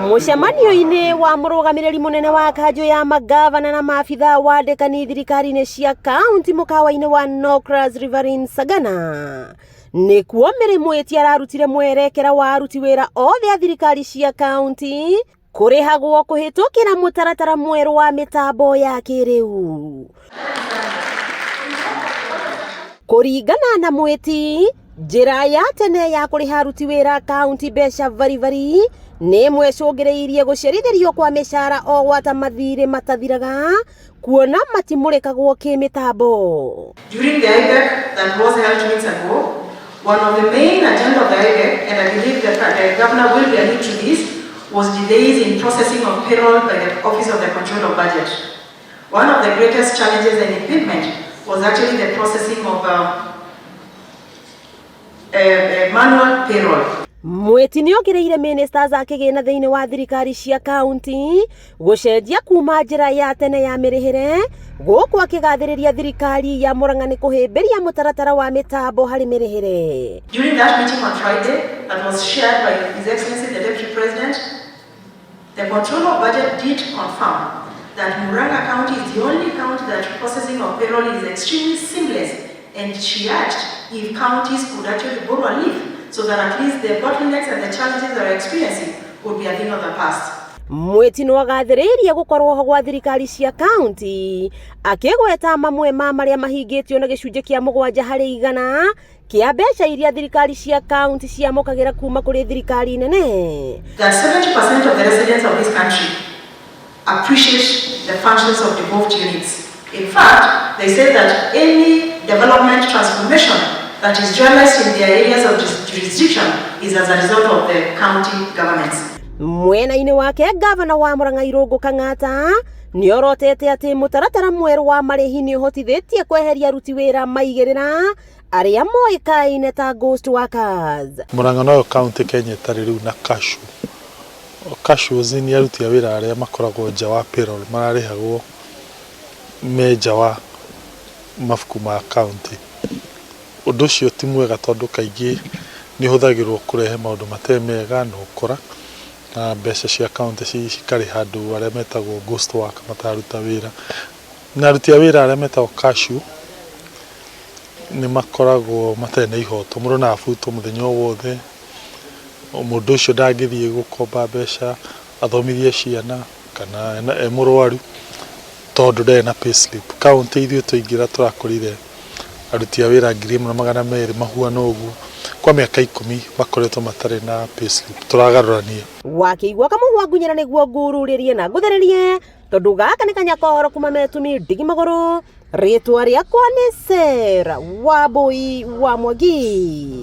Mũcemanio-inĩ wa mũrũgamĩrĩri mũnene wa kanjũ ya magavana na maabitha wandĩkani thirikari-inĩ cia kaunti mũkawa-inĩ wa Nocras Riverine Sagana nĩkuo Mary Mwĩti ararutire mwerekera wa aruti wĩra othe a thirikari cia kaunti kũrĩhagwo kũhĩtũkĩra mũtaratara mwerũ wa mĩtambo ya kĩrĩu. Kũringana na Mwĩti, njĩra ya tene ya kũrĩha aruti wĩra kaunti mbeca baribari nĩ ĩmwe ĩcũngĩrĩirie gũcerithĩrio kwa mĩcara o gwata mathirĩ matathiraga kuona matimũrĩkagwo kĩmĩtambo. During the IBEC that was held 2 weeks ago, one of the main agenda of the IBEC, and I believe that the governor will be allude to this, was delays in processing of payroll by the Office of the Control of Budget. One of the greatest challenges and impediment was actually the processing of manual payroll. Mwĩti nĩ ongereire ministers a kĩgĩna thĩinĩ wa thirikari cia kaunti gũcenjia kuma njĩra ya tene ya mĩrĩhĩre gũkũ akĩgathĩrĩria thirikari ya Murang'a nĩ kũhĩmbĩria mũtaratara wa mĩtambo harĩ mĩrĩhĩre. During that meeting on Friday, that was chaired by His Excellency the Deputy President, the Controller of Budget did confirm that Murang'a County is the only county that processing of payroll is extremely seamless, and she urged if counties could actually borrow a leaf so that at least the bottlenecks and the challenges they are experiencing would be a thing of the past. Mwĩti nĩ agathĩrĩirie gũkorwo ho gwa thirikari cia kaunti akĩgweta mamwe ma marĩa mahingĩtio na gĩcunjĩ kĩa 7% kĩa mbeca iria thirikari cia kaunti ciamũkagĩra kuma kũrĩ thirikari nene. That 70% of the residents of this country appreciate the functions of devolved units. In fact, they say that any development transformation that is realized in their areas of jurisdiction is as a result of the county governments. Mwena-inĩ wake, gavana wa Murang'a Irũngũ Kang'ata nĩorotete atĩ mũtaratara mwerũ wa marĩhi nĩ ũhotithĩtie kweheria aruti wĩra maigĩrĩra arĩa moĩkaine ta ghost workers. Murang'a noyo kaunti Kenya ĩtarĩ rĩu na casual. Casuals nĩ aruti a wĩra arĩa makoragwo nja wa payroll, mararĩhagwo me nja wa mabuku ma kaunti. Ũndũ ũcio ti mwega tondũ kaingĩ nĩ ũhũthagĩrwo kũrehe maũndũ matarĩ mega na ũkora na mbeca cia kaunti cikarĩha andũ arĩa metagwo ghost worker matararuta wĩra. Na aruti a wĩra arĩa metagwo casual nĩ makoragwo matarĩ na ihoto, mũndũ no abutwo mũthenya o wothe, mũndũ ũcio ndangĩthiĩ gũkomba mbeca athomithie ciana kana e mũrwaru tondũ ndarĩ na payslip. Kaunti ithuĩ twaingĩra tũrakorire aruti a wĩra 1200 mahuana ũguo kwa mĩaka 10 makoretwo matarĩ na payslip, tũragarũrania. Wakĩigua kamũhwa ngunyĩra nĩguo ngururĩrie na ngũthererie tondũ gaka nĩ kanya kohoro kuma metumi ndigi magũrũ. Rĩtwa rĩakwa nĩ Sarah Wambui wa Mwangi.